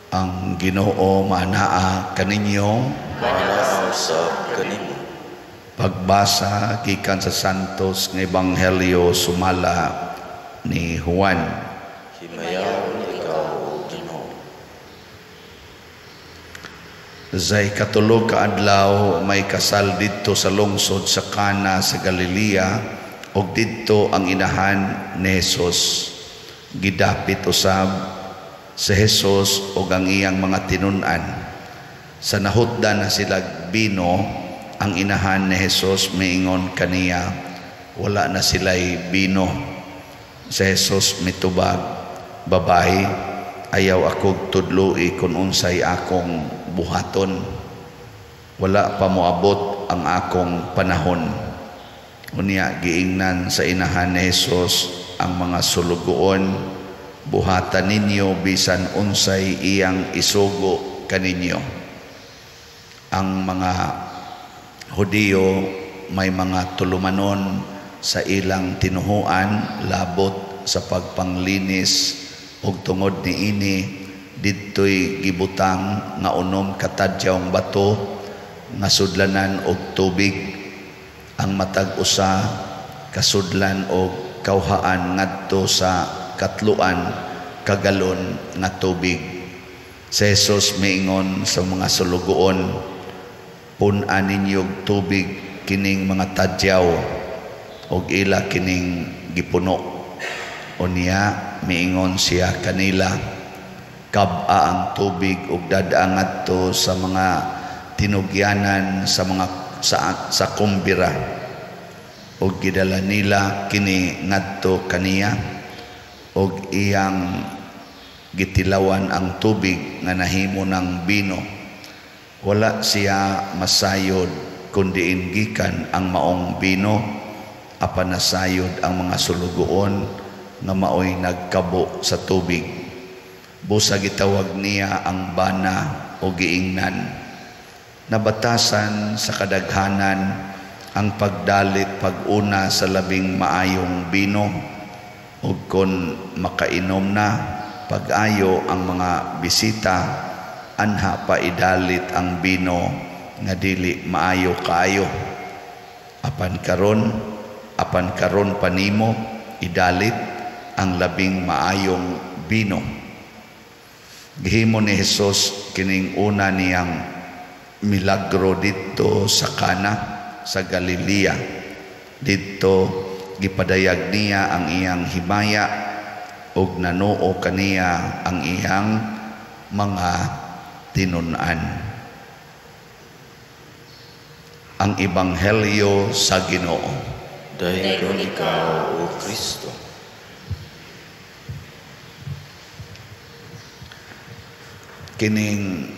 Ang Ginoo maanaa kaninyo. Maanaa usab kanimo. Pagbasa gikan sa Santos nga Ebanghelyo sumala ni Juan. Himayaon ikaw, O Ginoo. Sa ikatulo ka adlaw, may kasal didto sa lungsod sa Cana sa Galilea, ug didto ang inahan ni Jesus. Gidapit usab si Jesus ug ang iyang mga tinun-an. Sa nahutdan na sila bino, ang inahan ni Jesus miingon kaniya, "Wala na sila'y bino." Si Jesus mitubag, "Babae, ayaw akog tudloi kung unsay akong buhaton. Wala pa moabot ang akong panahon." Unya giingnan sa inahan ni Jesus ang mga sulugoon, "Buhatan ninyo bisan unsay iyang isugo kaninyo." Ang mga Hudiyo may mga tulumanon sa ilang tinuhuan labot sa pagpanglinis, ug tungod niini didtoy gibutang nga 6 ka tadyawng bato nga sudlanan og tubig. Ang matag usa kasudlan og kawhaan ngadto sa 3 ka galon nga tubig. Si Jesus miingon sa mga sulugoon, "Pun-a ninyo tubig kining mga tadyaw," ug ila kining gipuno. Unya miingon siya kanila, "Kab-a ang tubig ug dad-a ngadto sa mga tinugyanan sa mga sa kumbira." Ug gidala nila kini ngadto kaniya, ug iyang gitilawan ang tubig nga nahimo ng bino. Wala siya masayod kun diin gikan ang maong bino, apan nasayod ang mga sulugoon nga maoy nagkabo sa tubig. Busa gitawag niya ang bana o giingnan, "Nabatasan sa kadaghanan ang pagdalit pag-una sa labing maayong bino, ug kon makainom na pag-ayo ang mga bisita, anha pa idalit ang bino nga dili maayo kaayo. Apan karon pa nimo idalit ang labing maayong bino." Gihimo ni Jesus kining una niyang milagro didto sa Cana sa Galilea. Didto gipadayag niya ang iyang himaya, ug nanuo kaniya ang iyang mga tinun-an. Ang Ebanghelyo sa Ginoo. Dahigon ikaw, O Kristo. Kining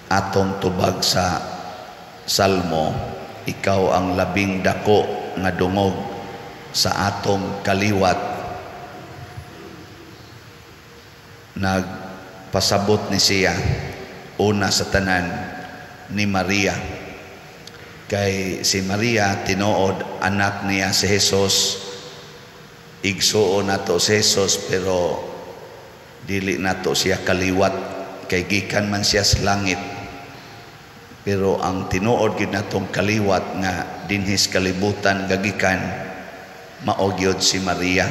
atong tubag sa Salmo, ikaw ang labing dako nga dungog sa atong kaliwat. Nagpasabot ni siya una sa tanan ni Maria. Kay si Maria tinuod anak niya si Jesus, igsuon nato si Jesus, pero dili nato siya kaliwat kay gikan man siya sa langit. Pero ang tinuod gid natong kaliwat nga dinhis kalibutan gagikan, mao gyud si Maria.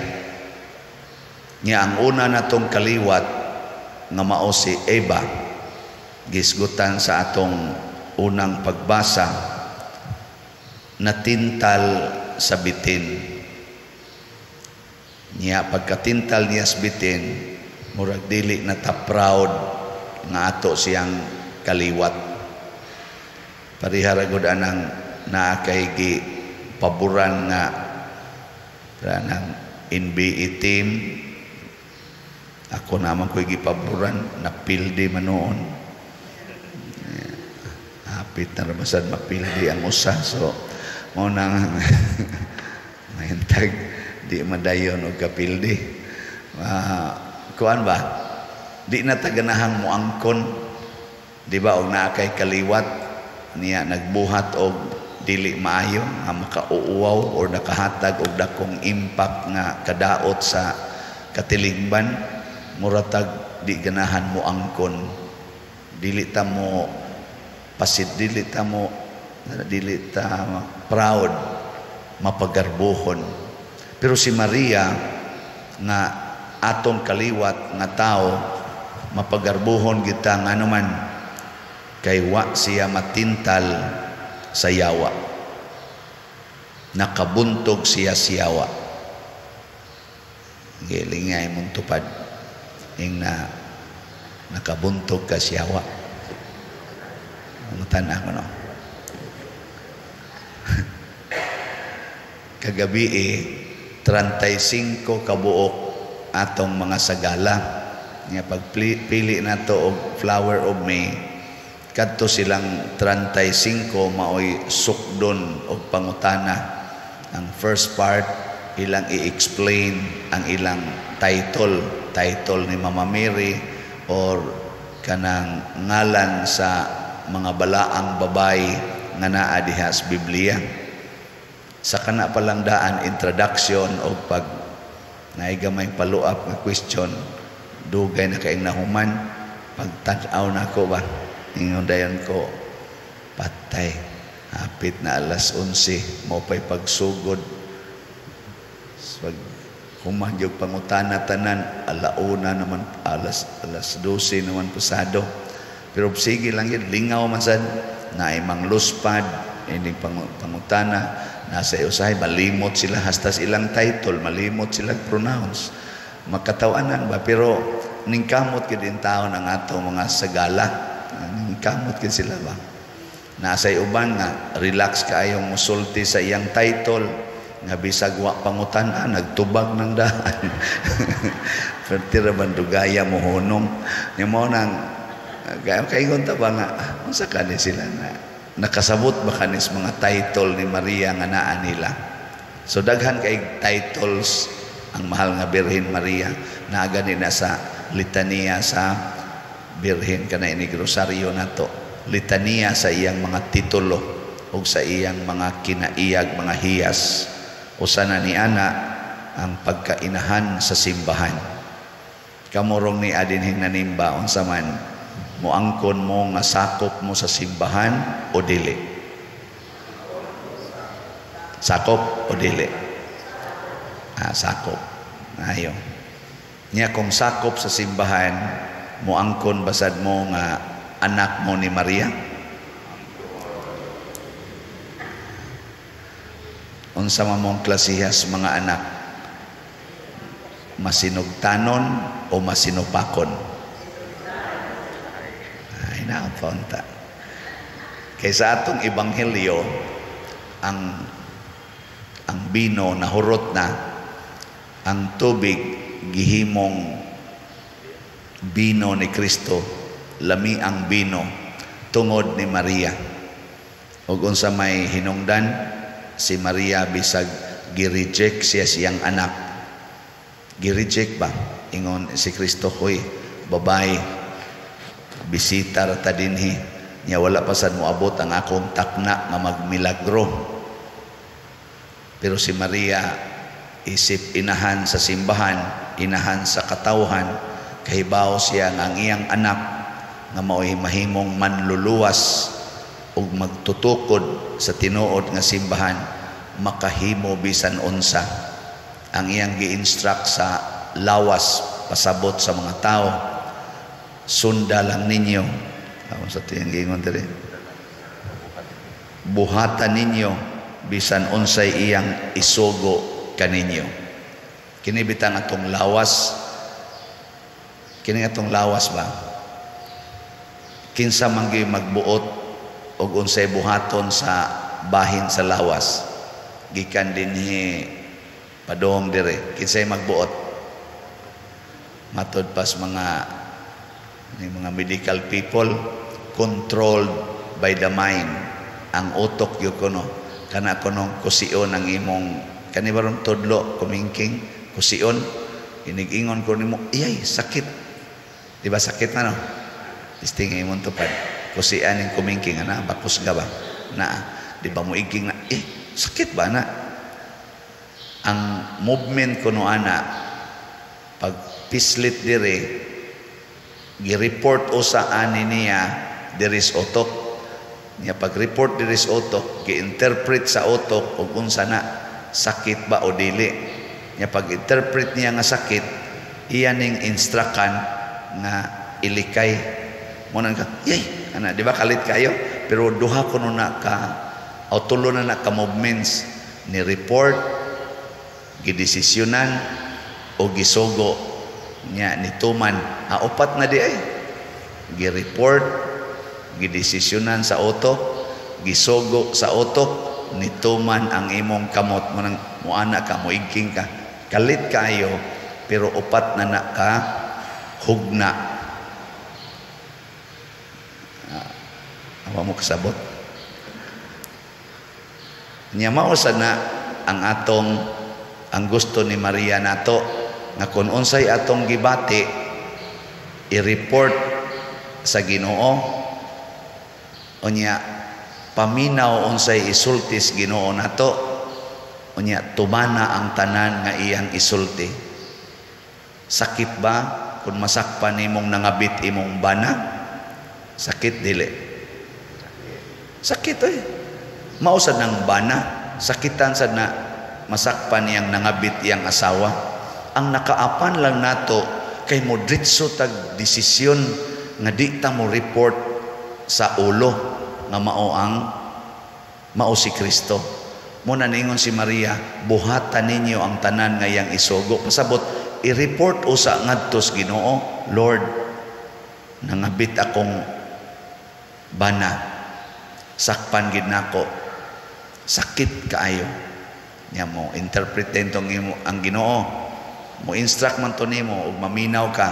Nya ang una natong kaliwat nga mao si Eva, gisgutan sa atong unang pagbasa, natintal sa bitin. Nya pagkatintal niya sa bitin, murag dili na ta proud nga ato siyang kaliwat. Pareha ra gud anang naa kay gi paboran nga anang NBA team. Ako naman ko'y gipaboran, napildi man noon. Hapit na ramasad mapildi ang usa. So, mao na mahintag di madayon og kapildi. Kuan ba? Di na taganahang moangkon. Di ba og naa kay kaliwat niya nagbuhat og dili maayo nga makauuwaw or nakahatag og dakong impact nga kadaot sa katilingban. Muratag di ganahan mo angkon, dili ta mo pasid, dili ta mo, dili ta proud, mapagarbohon. Pero si Maria nga atong kaliwat nga tao, mapagarbohon kita, ngano man kay wa siya matintal sa yawa, nakabuntog siya siyawa. Giling nga imong tupad ing na nakabuntog ka siyawa. Ang ko, no? Kagabi eh, 35 kabuok atong mga sagala nga pagpili nato og Flower of May. Kadto silang 35 maoy sukdon og pangutana. Ang first part, ilang i-explain ang ilang title, title ni Mama Mary or kanang ngalan sa mga balaang babay nga naa diha sa Biblia. Sa kana pa lang daan, introduction o pag naay gamay follow up nga question, dugay na kaayong nahuman. Pagtan-aw nako ba, ingon dayon ko, "Patay, hapit na alas 11, mao pay pagsugod." Pag human yung pangutana tanan, alauna naman, alas 12 naman pasado. Pero sige lang yun, lingaw man sad, naay mangluspad ining pangutana, nasa usahay malimot sila hasta sa ilang title, malimot sila pronounce. Makatawanan ba, pero ningkamot gid in taon ang ato mga sagala. Ningkamot gid sila ba. Nasa uban nga relax kaayong musulti sa iyang title nga bisag wa pangutana, nagtubag ng daan. Pero tira man dugaya mo hunong. Nya mo nang kaya kaingon ta ba nga unsa kani sila na nakasabot ba kanis mga title ni Maria nga naa nila. So daghan kay titles ang mahal nga Birhen Maria. Naa gani na sa litaniya sa Birhen, kana ini rosaryo nato, litaniya sa iyang mga titulo ug sa iyang mga kinaiyag, mga hiyas. Usa na ni ana ang pagkainahan sa simbahan. Kamurong ni adinhing nanimba, unsa man, moangkon mo nga sakop mo sa simbahan o dili? Sakop o dili? Ah, sakop. Ayo. Nya kung sakop sa simbahan, moangkon basad mo nga anak mo ni Maria? Unsa man mong klasihas mga anak? Masinugtanon o masinupakon? Ay, napunta. Kaysa atong ebanghelyo, ang bino nahurot na, ang tubig gihimong bino ni Kristo, lami ang bino tungod ni Maria. Ug unsa may hinungdan, si Maria bisag gi-reject siya siyang anak. Gi-reject ba? Ingon si Kristo, "Hoy, babay, bisita ra ta dinhi. Nya wala pa sad moabot ang akong takna nga magmilagro." Pero si Maria, isip inahan sa simbahan, inahan sa katawhan, kahibaw siya nga ang iyang anak nga mao'y mahimong manluluwas ug magtutukod sa tinuod nga simbahan, makahimo bisan unsa. Ang iyang gi-instruct sa lawas, pasabot sa mga tao, "Sunda lang ninyo." Ako sa tiyang giingon diri, "Buhatan ninyo bisan unsay iyang isugo kaninyo." Kini bitang atong lawas, kini atong lawas ba, kinsa man gyud magbuot og unsay buhaton sa bahin sa lawas gikan dinhi padong dire? Kinsay magbuot? Matod pas mga ni mga medical people, controlled by the mind. Ang utok gyud kuno, kana kunong kusion ang imong kani baron tudlo, kumingking kusion, inig-ingon ko nimo, "Iyay, sakit." Di ba sakit na, no? Testing imong tupad, kusian ning kumingking ana, bakos ka ba na, di ba mo iging na, "Eh, sakit ba na?" Ang movement kuno ana, pag Pislit dire, gi-report usa ani niya diri sa utok. Niya pag-report diri sa utok, gi-interpret sa utok og unsa na, sakit ba o dili. Niya pag-interpret niya nga sakit, iya ning instructan nga ilikay. Mo nang ka, yay, ana, di ba kalit kayo? Pero duha kuno na ka o tulo na na ka movements ni report, gidesisyonan o gisugo niya nituman. Ah, upat na di ay. Gi-report, gidesisyonan sa utok, gisugo sa utok, nituman ang imong kamot. Mo nang muana ka, muigking ka. Kalit kayo, pero upat na na ka hugna. Awa mo kasabot. Nya mao sad na ang atong ang gusto ni Maria nato nga kun unsay atong gibati i-report sa Ginoo, unya paminaw unsay isultis Ginoo nato, unya tumana ang tanan nga iyang isulti. Sakit ba kung masakpan nimong nangabit imong bana? Sakit dili? Sakit oy. Mao sad nang bana, sakitan sad na masakpan niyang nangabit iyang asawa. Ang nakaapan lang nato kay mo diretso tag desisyon nga di ta mo report sa ulo nga mao ang mao si Kristo. Mo na ningon si Maria, buhatan ninyo ang tanan nga iyang isugo. Pasabot, i-report usa ngadto sa Ginoo, Lord, nangabit akong bana, sakpan gid nako, sakit kaayo. Nya mo interpret din tong imo ang Ginoo, mo instruct man to nimo ug maminaw ka.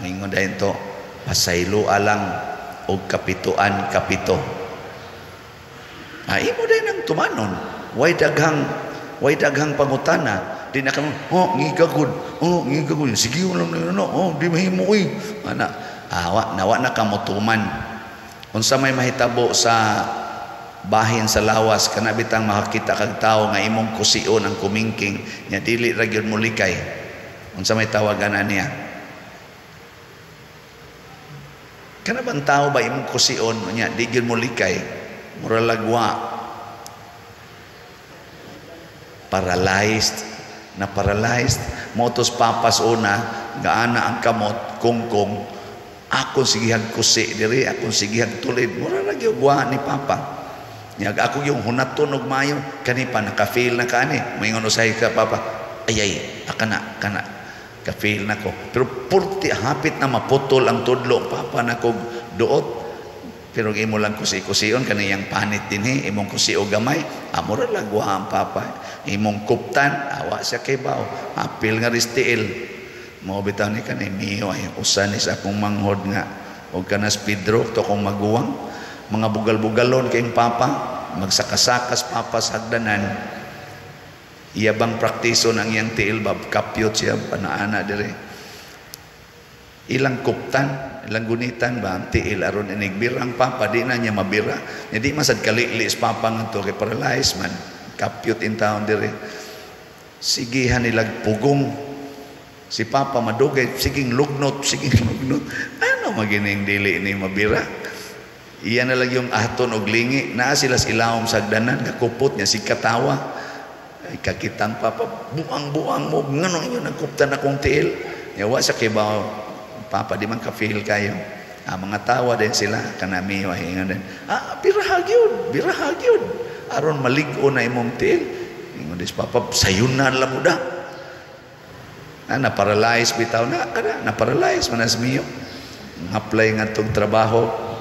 Moingon dayon to, pasaylo alang og kapituan kapito. Ay, imo din ang tumanon. Way daghang pangutana. Di na kamo, oh, ngigagod. Oh, ngigagod. Sige lang na, oh, di mahimo oy. Ana, awa, nawa na kamo tuman. Unsa may mahitabo sa bahin sa lawas kana bitang makakita kag tawo nga imong kusion ang kumingking nya dili ra gyud molikay. Unsa may tawagan niya? Kana bang tao ba imong kusion nya di gyud molikay? Mura lagwa. Paralyzed, na paralyzed. Motos papas una, gaana ang kamot, kungkong, akong sigihag kusi diri, akong sigihag tulid. Mura ra gyud wa ni papa. Nya ako yung hunaton og maayo, kani pa naka-feel na kaani. Moingon usahay ka papa, ay ay, akana, kana. Ka-feel na ko. Pero purti hapit na maputol ang tudlo papa na kog duot. Pero imo lang kusi-kusion kaniyang panit dinhi, imong kusi og gamay, amora lagwa ang papa. Imong kuptan, awa siya kay bao. Apil nga ristiil. Mao bitaw ni kani miyo ay usa ni sa akong manghod nga og kanas Pedro to akong maguwang. Mga bugal-bugalon kayong papa, magsakasakas papa sa hagdanan. Iya bang praktison ang iyang tiil bab kapyot siya panaana dire. Ilang kuptan, ilang gunitan ba ang tiil aron inigbirang papa di na niya mabira. Nya di man sad kalili sa papa ngadto kay paralyzed man. Kapyot in town dire. Sigihan nilag pugong. Si papa madugay, siging lugnot, siging lugnot. Ano magining dili ni mabira? Iya na lang yung aton og lingi. Naa sila sa ilawom sa hagdanan, kakupot niya si katawa. Ay, kakitang papa, buang-buang mo, ngano inyo nagkuptan akong tiil. Yawa sa kibaw, papa, di man ka-feel kayo. Ah, mga tawa din sila, kanami, wahingan din. Ah, birahag yun, birahag yun. Aron malig-o na imong tiil. Ingon dis papa, sayunan lang mo da. Ah, na-paralyze bitaw na, kada, na-paralyze manas miyo. Nga-apply nga tong trabaho,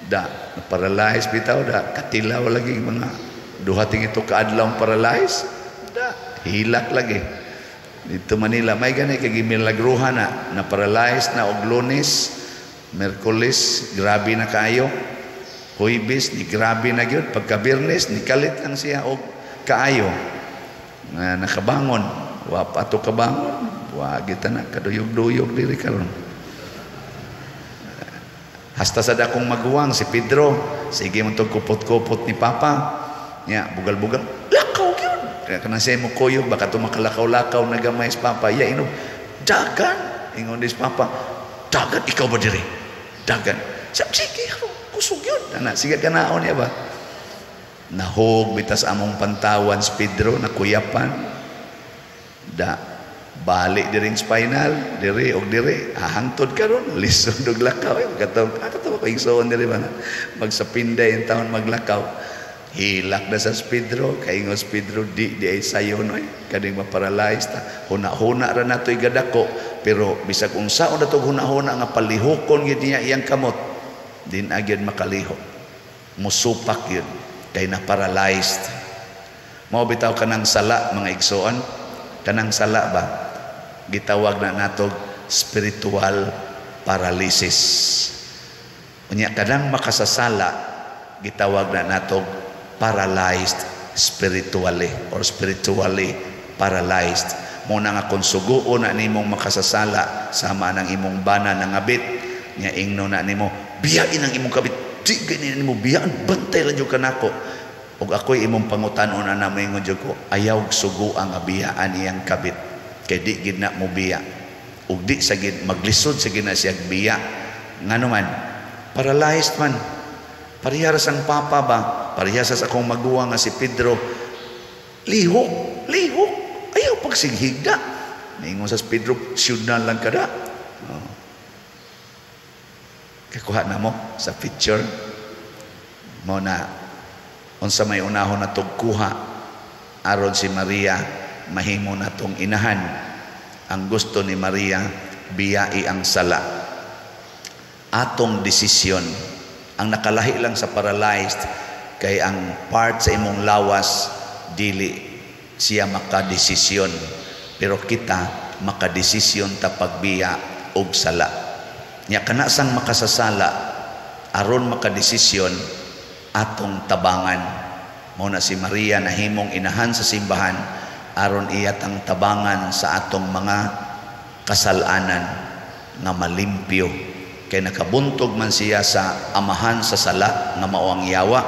da, na-paralyze bitaw da, katilaw lagi mga duhating ito kaadlaw paralyze, da, hilak lagi. Dito Manila, may gani kay gimilagruhan na, na-paralyze na og Lunes, Merkulis, grabe na kaayo. Huwebes, ni grabe na gyud. Pagka Biyernes, ni kalit lang siya og kaayo. Na nakabangon, wa pa to kabangon, wa gita na kaduyog-duyog diri karon. Hasta sa dakong maguwang si Pedro, sige man tong kupot-kupot ni papa. Nya bugal-bugal, lakaw gyud. Kaya kanang siya mo kuyog, baka to makalakaw-lakaw na gamay sa papa. Ya inom, dagan. Ingon dis papa, "Dagan ikaw ba diri? Dagan." Sige, kusog yun. Ana, sige kanaon niya ba? Nahog bitas among pantawan si Pedro, nakuyapan. Da balik diring spinal, diri og diri, hangtod karon lisod og lakaw. Katong kato ko igsoon diri ba magsapinday ang taon maglakaw. Hilak na sa Pedro, kaingos Pedro, di di ay sayo no, kaning ma-paralyzed ta. Huna-huna ra nato'y gadako, pero bisag unsaon na tog huna-huna nga palihukon gyud niya iyang kamot, din agyud makalihok. Musupak yun kay na paralyzed. Mao bitaw kanang sala, mga igsoon, kanang sala ba gitawag na natog spiritual paralysis. Unya kanang makasasala gitawag na natog paralyzed spiritually or spiritually paralyzed. Mo na nga kung suguon na nimong makasasala sama ng imong bana nangabit nya, ingno na nimo, "Biyain ang imong kabit, di ganyan nimo biyaan, bantay lang jud kanako." Ug ako'y imong pangutanon na moingon jud ko, ayaw suguan nga biyaan iyang kabit kay di gid na mo biya ug di sa gid maglisod sa gid na siya biya. Ngano man? Paralyzed man. Pareha ra sang papa ba, pareha sa akong maguwang nga si Pedro. Lihok, lihok, ayaw pagsighigda. Ningon sa Pedro, "Syudnan lang kada." Oh. Kakuha na mo sa picture mo na unsa may unahon na kuha aron si Maria mahimo na tong inahan. Ang gusto ni Maria, biyai ang sala. Atong desisyon. Ang nakalahi lang sa paralyzed kay ang part sa imong lawas dili siya makadesisyon, pero kita makadesisyon ta pagbiya og sala. Nya kana sang makasasala, aron makadesisyon, atong tabangan. Mao na si Maria nahimong inahan sa simbahan aron iya tang tabangan sa atong mga kasalanan nga malimpyo, kay nakabuntog man siya sa amahan sa sala nga mao ang yawa.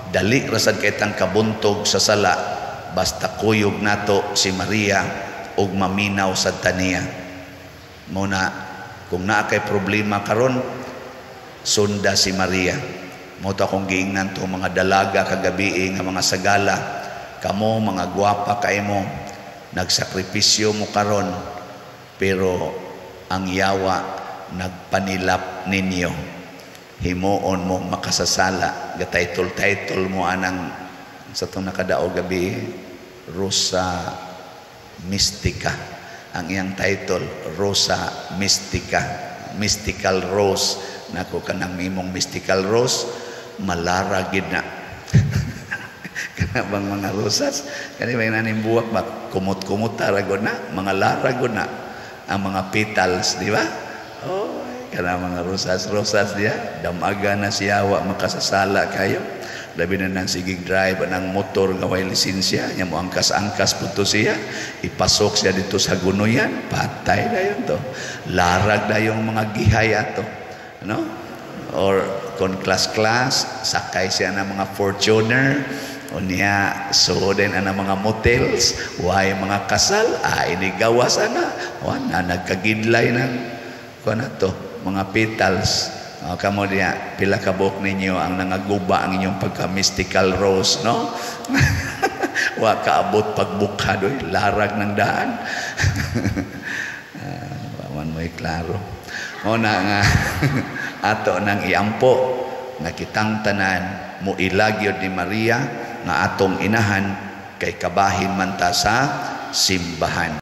Dali rasad kay tang kabuntog sa sala basta kuyog nato si Maria ug maminaw sad taniya. Mo na kung naa kay problema karon, sunda si Maria. Mo to akong giingnan to mga dalaga kagabi nga mga sagala kamo, mga gwapa kay mo, nagsakripisyo mo karon, pero ang yawa nagpanilap ninyo, himuon mo makasasala. Ga-title-title mo anang sa itong nakadao gabi, Rosa Mystica ang iyang title, Rosa Mystica, mystical rose. Nako, kanang imong mystical rose malara gid na. Kana bang mga rosas kani may naning buwak ba, kumot-kumot ra na, mga larago na ang mga petals, di ba? Oh, kana mga rosas rosas diya, damaga na siya wa makasasala kayo. Labi na nang sigig drive ang motor nga way lisensya nya, mo angkas-angkas po to siya, ipasok siya dito sa gunoyan, patay na yun to, larag na yung mga gihay ato, no? Or kon class-class sakay siya ng mga Fortuner. Unya, so din ang mga motels, way mga kasal, ah, inigawas ana, wa na nagkagidlay ng kuan na to, mga petals. Oh, kamo diya, pila ka buok ninyo ang nangaguba ang inyong pagka-mystical rose, no? Wa kaabot pagbukha doy, larag ng daan. Wa man mo'y klaro. O na nga ato nang iampo nga kitang tanan mo ilagyod ni Maria nga atong inahan kay kabahin man ta sa simbahan.